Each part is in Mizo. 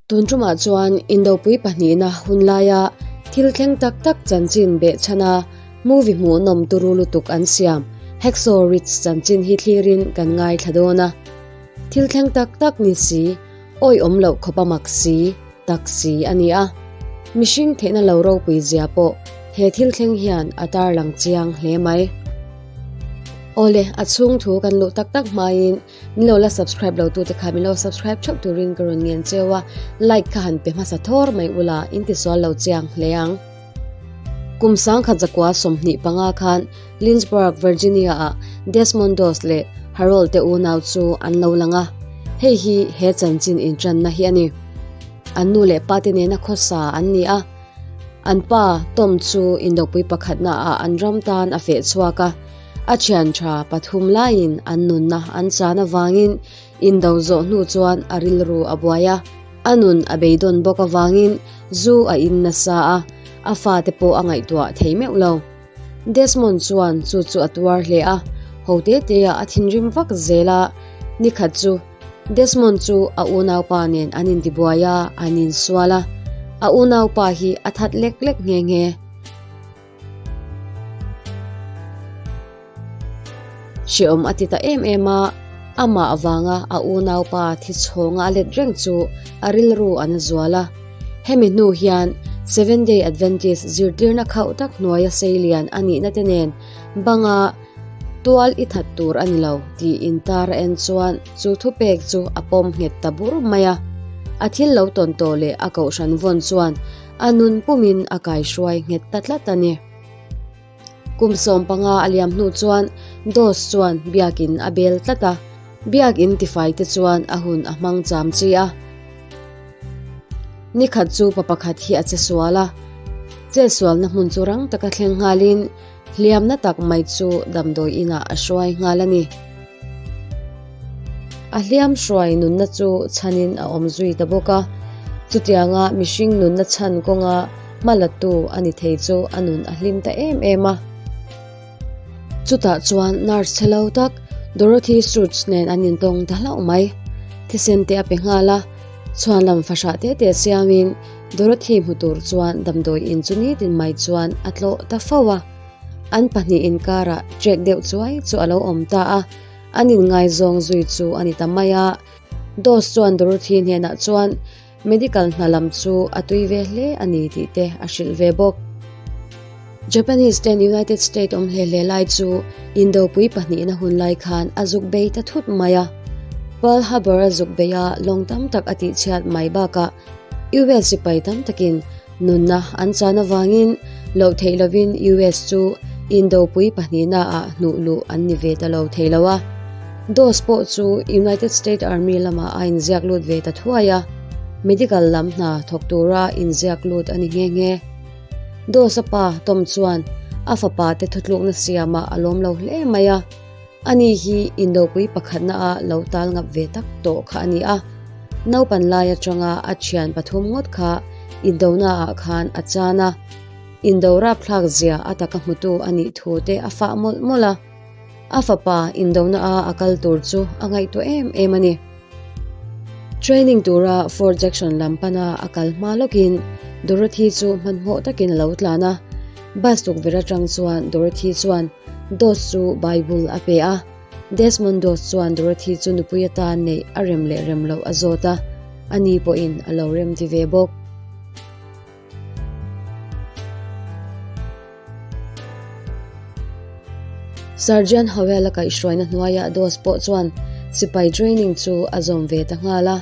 Tun tumah chuan Indopui pahnihna hun laia thil thleng tak tak chanchin behchhana movie hmuhnawm turu lutuk an siam Hacksaw Ridge chanchin hi thlirin kan ngaithla dawn a. Thil thleng tak tak ni si, awihawm loh khawp a mak si, tak si a ni a. Mihring theihna lo ropui zia pawh he thil thleng hian a tarlang chiang hle mai. Awle, a chhung thu kan luh tak tak hmain min lo la subscribe lo tute kha min lo subscribe theuh turin ka rawn ngen cheu a, like kha han pe hmasa thawr mai ula in tisual lo chiang hle ang. Kum sangkhat zakua 25 khan Lynchburg, Virginia-ah Desmond Doss leh Harold te unau chu an lo lang a, hei hi he chanchin inṭanna hi a ni. An nu leh pa te nena khawsa an ni a, an pa Tom chu indopui pakhatnaah an ram tan a feh chhuak a, a thian tha pathum laiin an nunna an chan avangin indo zawh hnu chuan a rilru a buai a, a nun a beidawn bawk avangin zu a in nasa a, a fate pawh a ngaihtuah thei meuh lo. Desmond chuan chu chu a tuar hle a, ho te te ah a thinrim vak zel a, nikhat chu Desmond chu a unaupa nen an intibuai a, an insual a, a unaupa hi a that lek lek nghe nghe. Hreawm a ti ta em em a, amah avanga a unaupa thi chhawnga a let reng chu a rilru an zual a. Hemi hnu hian Seventh Day Adventist zirtirna khauh tak hnuaia seilian a nihna te nen banga tual i that tur a ni lo tih intar a en chuan chu thupek chu a pawm nghet ta bur mai a. A thil lo tawn tawh leh a kohhran vawn chuan a nun pumin a kaihruai nghet ta tlat a ni. Kum 15 a liam hnu chuan Doss chuan biakin a bel tlat a, biakin tifai te chuan a hun a hmang cham chi a. Nikhat chu pa pakhat hi a che sual a, chetsualna hmun chu rang taka thleng nghalin hliamna tak mai chu damdawi inah a hruai nghal a ni. A hliam hruai nunna chu chhanin a awm zui ta bawk a, chutianga mihring nunna chhan kawnga hmalatu a ni thei chu a nun a hlim ta em em a. Chutah chuan nurse chhe lo tak Dorothy Schultz nen an intawng ta hlauh mai. Thisen te a pe nghal a, chhuan lam fahrah te te siamin Dorothy hmu tur chuan damdawi in chu nitin mai chuan a tlawh ta fo a. An pahnih inkarah trek deuh chuai chu a lo awm ta a, an inngaizawng zui chu a ni ta mai a. Doss chuan Dorothy hnenah chuan Medical hna lam chu a tui ve hle a ni tih te a hrilh ve bawk. Japanese ten United State awm hle hle lai chu Indopui pahnihna hun lai khan a zuk bei ta thut mai a. Pearl Harbor a zuk bei a lawng tam tak a tihchhiat mai bakah US sipai tam takin nunna an chan avangin loh theih lovin US chu Indopui pahnihna ah hnuh luh an ni ve ta lo thei lo a. Doss pawh chu United State Army lamah a inziak lut ve ta thuai a, medical lam hna thawk tura inziak lut a ni nghe nghe. Doss-a pa Tom chuan a fapa te thutlukna siamah a lawm lo hle mai a, ani hi Indopui pakhatna a lo tal ngap ve tak tawh kha a ni a, naupan lai atanga a thian pathum ngawt kha Indona ah khan a chan a, Indo rapthlak zia a taka hmutu a nih thu te a fah mawlh mawlh a. A fapa indona a a kal tur chu a ngaihtuah em em a ni. Training tura Fort Jackson lam pana a kal hma lawkin Dorothy chu hmanhmawh takin a lo tlan a. Bus tukverh atang chuan Dorothy chuan Doss chu Bible a pe a. Desmond Doss chuan Dorothy chu nupui atan neih a rem leh rem loh a zawt a, ani pawhin a lo rem ti ve bawk. Sergeant Howell-a kaihhruaina hnuaiah Doss pawh chuan sipai training chu a zawm ve ta nghal a.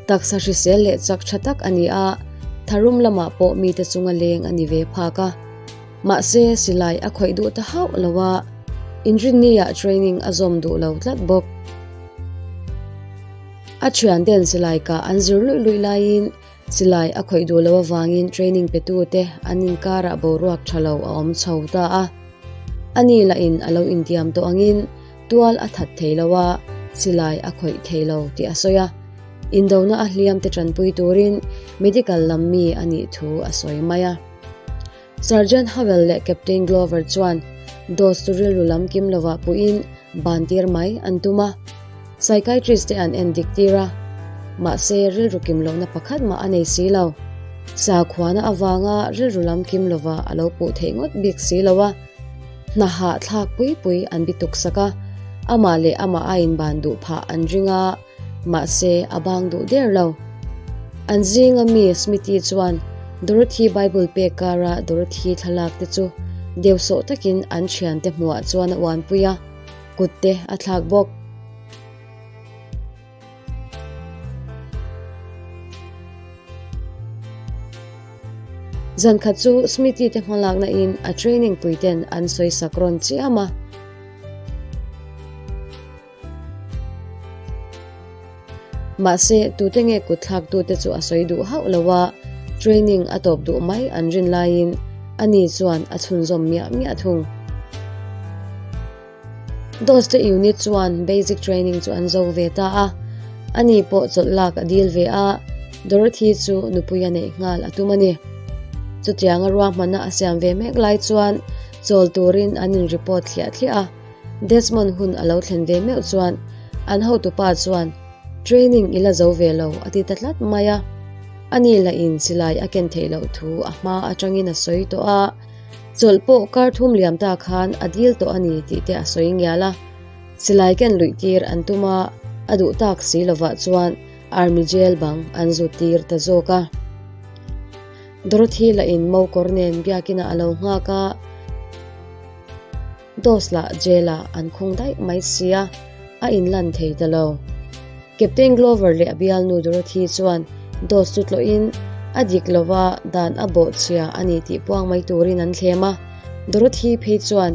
Taksa hrisel leh chak tha tak a ni a, tharum lamah pawh mite chunga leng a ni ve phak a. Mahse, silai a khawih duh ta hauh lo a, inrinni-ah training a zawm duh lo tlat bawk. A thianten silai kah an zir luih luih laiin Silai a khawih duh loh avangin training petute an inkarah boruak tha lo a awm chho ta a. Ani lahin a lo intiam tawh angin tual a that thei lo a, silai a khawih thei lo tih a sawi a. Indona a hliamte tanpui turin medical lam mi a nih thu a sawi mai a. Sergeant Howell leh Captain Glover chuan Doss chu rilru lam kim lovah puiin ban tir mai an tum a. Psychiatrist te an en dik tir a. Mahse, rilru kim lohna pakhat mah a nei si lo. Sakhuana avanga rilru lam kim lova a lo puh theih ngawt bik si lo a. Hna hah thlak pui pui an bi tuk sak a, amah leh amah a inban duh phah an ring a, mahse a bang duh der lo. An zinga mi Smithy chuan Dorothy Bible pek kara Dorothy thlalak te chu deusawh takin an thiante hmuhah chuan a uanpui a, kut te a thlak bawk. Zan khat chu Smithy te hmalakna in a training pui ten an sawi sak rawn chiam a. Mahse, tute nge kut thlak tute chu a sawi duh hauh lo a, training a tawp duh mai an rin laiin ani chuan a chhunzawm miah miah thung. Doste unit chuan basic training chu an zo ve ta a, ani pawh chawlh lak a dil ve a, Dorothy chu nupui a neih nghal a tum a ni. Chutianga ruahmanna a siam ve mek lai chuan chawl turin an in report thliah thliah a, Desmond hun a lo thlen ve meuh chuan an hotupa chuan training i la zo ve lo a ti ta tlat mai a, ani lahin silai a ken theih loh thu a hma atangin a sawi tawh a. Chawlh pawh kar thum liam ta khan a dil tawh a ni tih te a sawi ngial a. Silai ken luih tir an tum a, a duh tak si lovah chuan Army jail bang an zut tir ta zawk a. Dorothy lahin mo kawr nen biakinah a lo nghak a. Dos lah jail ah an khung daih mai sia, a inlan thei ta lo. Captain Glover leh a bialnu Dorothy chuan Dos chu tlawhin a dik lova dan a bawhchhia a ni tih puang mai turin an thlem a. Dorothy phei chuan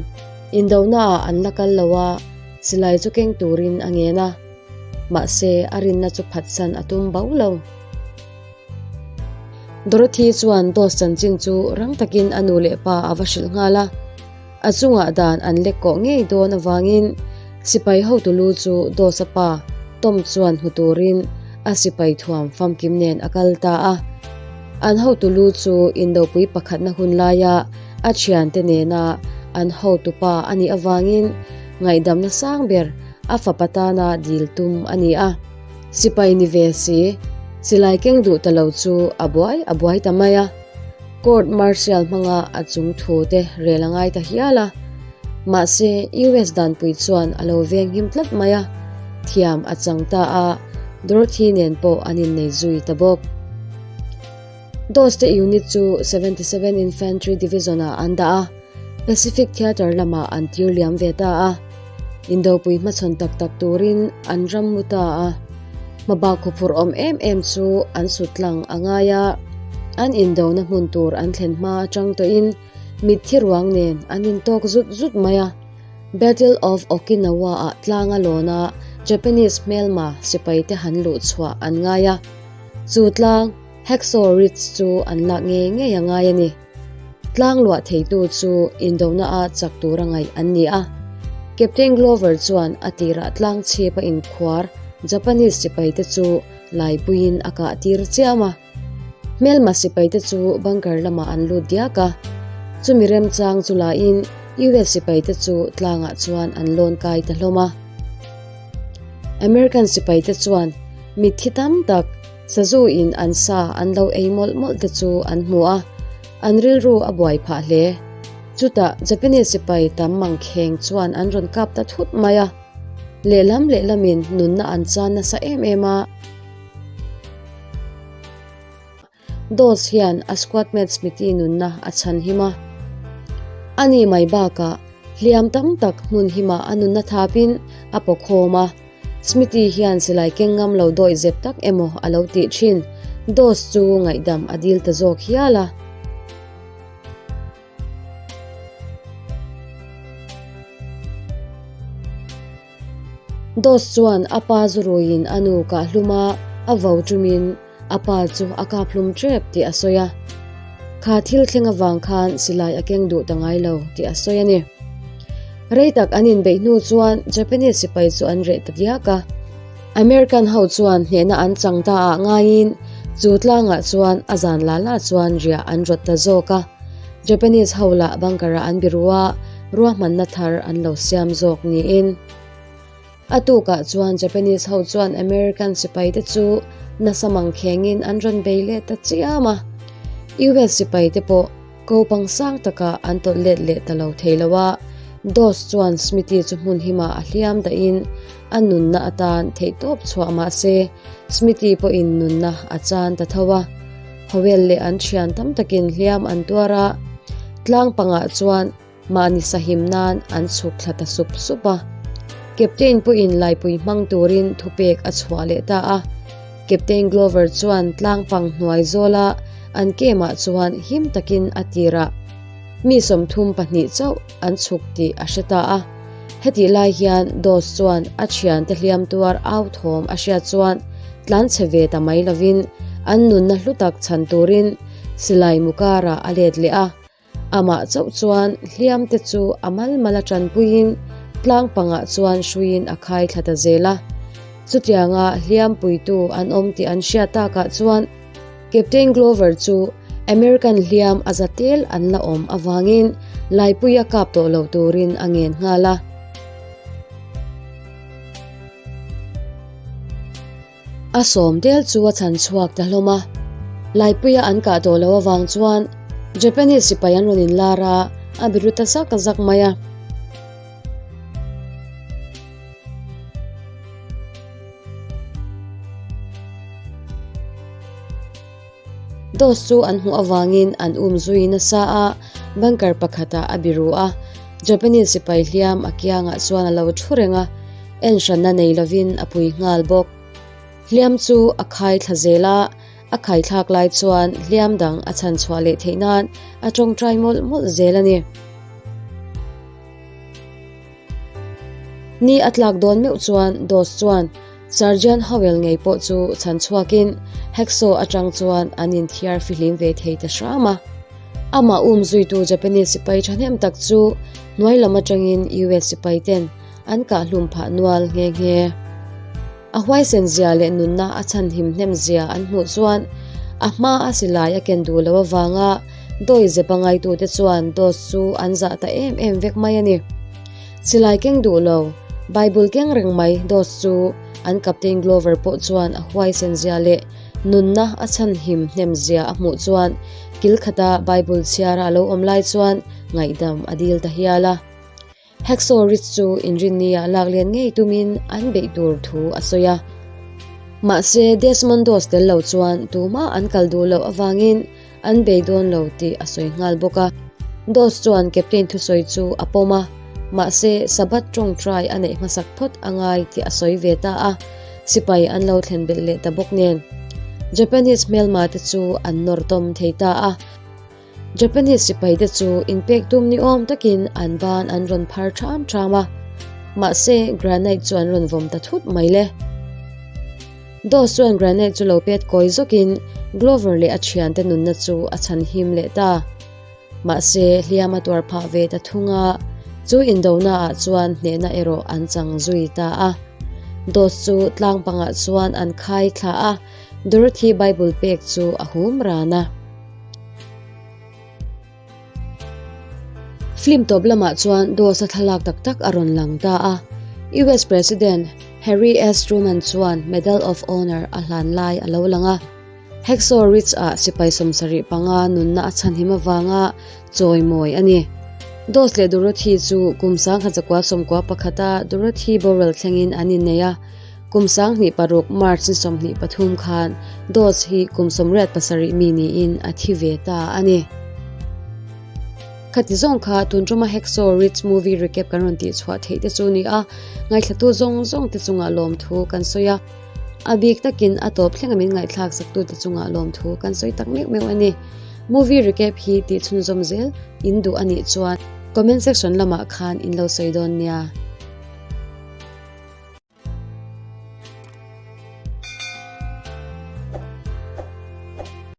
indona ah an la kal lo a, silai chu keng turin a ngen a. Mahse, a rinna chu phatsan a tum bo lo. Dorothy chuan Dos chanchin chu rang takin a nu leh pa a va hrilh nghal a. A chungah dan an lek kawh ngei dawn avangin sipai hotu lu chu Dawsa pa Tom chuan hmu turin a sipai thuam famkim nen a kal ta a. An hotu lu chu indopui pakhatna hun laia a thiante nena an hotu pa a nih avangin ngaihdamna sang ber a fapa tana dil tum a ni a. Sipai ni ve si, silai keng duh ta lo chu a buai a buai ta mai a. Court martial hmanga a chung thu te rel a ngai ta hial a. Mahse, US danpui chuan a lo veng him tlat mai a, thiam a chang ta a, Dorothy nen pawh an innei zui ta bawk. Doss te unit chu 77 Infantry Division-ah an dah a, Pacific Theatre lamah an tir liam ve ta a. Indopui hmachhawn tak tak turin an ram mu ta a. Hmabak huphurh awm em em chu an sut tlang a ngai a, an indona hmun tur an thlen hma atang tawhin mitthi ruang nen an intawk zut zut mai a. Battle of Okinawa-ah tlanga lawna Japanese hmelma sipaite han luh chhuah an ngai a, chu tlang Hacksaw Ridge chu an lak ngei ngei a ngai a ni. Tlang luah theitu chu indona a chak tura ngaih an ni a. Captain Glover chuan a tirah tlang chhip a inkhuar Japanese sipaite chu laipuiin a kah tir chiam a. Hmelma sipaite chu bunker lamah an lut diak a. Chumi remchang chu lain US sipaite chu tlangah chuan an lawn kai ta hlawm a. American sipaite chuan mitthi tam tak Sazu in an sa an lo ei mawlh mawlh te chu an hmu a, an rilru a buai phah hle. Chutah Japanese sipai tam mangkheng chuan an rawn kap ta thut mai a, lehlam lehlamin nunna an chan nasa em em a. Doss hian a squad mate Smithy nunna a chhan him a. Ani mai bakah hliam tam tak hmun himah a nunna thapin a pawkhawm a. Smithy hian silai keng ngam lo dawih zep tak emaw a lo tih thin. Doss chu ngaihdam a dil ta zawk hial a. Doss chuan a pa zu ruiin a nu kah hlum a, a vo ṭumin a pa chu a kap hlum ṭep tih a sawi a. Kha thil thleng avang khan silai a keng duh ta ngai lo tih a sawi a ni. Rei tak an inbeih hnu chuan Japanese sipai chu an reh ta diak a. American ho chuan hnehna an chang ta ah ngaiin chu tlangah chuan a zan la la chuan riah an rawt ta zawk a. Japanese ho lah bunker ah an biru a, ruahmanna thar an lo siam zawk niin. A tukah chuan Japanese ho chuan American sipai te chu nasa mangkhengin an rawn bei leh ta chiam a. US sipai te pawh ko pang sang takah an tawlh let leh ta lo thei lo a. Doss chuan Smitty chu hmun himah a hliam dahin a nunna atan theihtawp chhuah mah se Smitty pawhin nunna a chan ta tho a. Howell leh an thian tam takin hliam an tuar a, tlang pangah chuan mahni sahim nan an chhuk thla ta sup sup a. Captain pawhin laipui hmang turin thupek a chhuah leh ta a. Captain Glover chuan tlang pang hnuai zawla an kemah chuan him takin a tirah mi 32 chauh an chhuk tih a hre ta a. Hetih lai hian Doss chuan a thiante hliam tuar au thawm a hriat chuan tlan chhe ve ta mai lovin an nunna hlu tak chhan turin silai mu karah a let leh a. Amah chauh chuan hliam te chu a mal mal a tanpuiin tlang pangah chuan hruiin a khai thla ta zel a. Chutianga hliam puitu an awm tih an hriat takah chuan Captain Glover chu American hliam a za tel an la awm avangin Laipuia kap tawh lo turin a ngen nghal a. A sawm tel chu a chhan chhuak ta hlawm a. Laipuia an kah tawh loh avang chuan Japanese sipai an rawn inlar a, a biru ta zak zak mai a. Doss chu an hmuh avangin an um zui nasa a, bunker pakhatah a biru a. Japanese sipai hliam a kiangah chuan a lo thu reng a, en hranna nei lovin a pui nghal bawk. Hliam chu a khai thla zel a, a khai thlak lai chuan hliam dang a chhan chhuah leh theih nan a tawngtai mawlh mawlh zel a ni. Ni a tlak dawn meuh chuan Doss chuan Sergeant Howell ngei pawh chu chhan chhuakin Hacksaw atang chuan an inthiar fihlim ve thei ta hram a. Amah um zuitu Japanese sipai thahnem tak chu hnuai lam atangin US sipai ten an kah hlum phah nual nghe nghe. A huaisen zia leh nunna a chhanhim hnem zia an hmuh chuan a hma a silai a ken duh loh avanga dawi zep a ngaitute chuan Doss chu an zah ta em em vek mai a ni. Silai keng duh lo, Bible keng reng mai Doss chu an Captain Glover pawh chuan a huaisen zia leh nunna a chhanhim hnem zia a hmuh chuan kil khata Bible chhiara a lo awm lai chuan ngaihdam a dil ta hial a. Hacksaw Ridge chu inrinni-ah lak lian ngei tumin an beih tur thu a sawi a. Mahse, Desmond Doss tel lo chuan tumah an kal duh loh avangin an bei dawn lo tih a sawi nghal bawk a. Doss chuan Captain thusawi chu a pawm a, mahse Sabbath tawngtai a neih hmasak phawt a ngai tih a sawi ve ta a, sipai an lo thlen belh leh ta bawk nen. Japanese hmelma te chu an nawr tawm thei ta a. Japanese sipaite chu inpek tum ni awm takin an ban an rawn phar ṭham ṭham a, mahse granite chu an rawn vawm ta thut mai le. Doss chuan granite chu lo pet kawi zawkin Glover leh a ṭhiante nunna chu a chhan him leh ta. Mahse hliam a tuar phah ve ta thung a, chu indonaah chuan hnehna erawh an chang zui ta a. Doss chu tlang pangah chuan an khai thla a, Dorothy Bible pek chu a hum ran a. Film tawp lamah chuan Doss-a thlalak tak tak a rawn lang ta a. US President Harry S. Truman chuan Medal of Honor a hlan lai a lo lang a. Hacksaw Ridge-ah sipai 75 nunna a chhanhim avanga chawimawi a ni. Doss leh Dorothy chu kum 1991-a Dorothy boral thlengin an innei a. Kum 26 March ni 23 khan Doss hi kum 87 mi niin a thi ve ta a ni. Khati zawng kha tun tuma Hacksaw Ridge movie recap kan rawn tih chhuah theih te chu ni a, ngaithlatu zawng zawng te chungah lawmthu kan sawi a. A bik takin a tawp thlenga min ngaihthlak saktu te chungah lawmthu kan sawi tak meuh meuh a ni. Movie recap hi tih chhunzawm zel in duh a nih chuan comment section lamah khan in lo sawi dawn nia.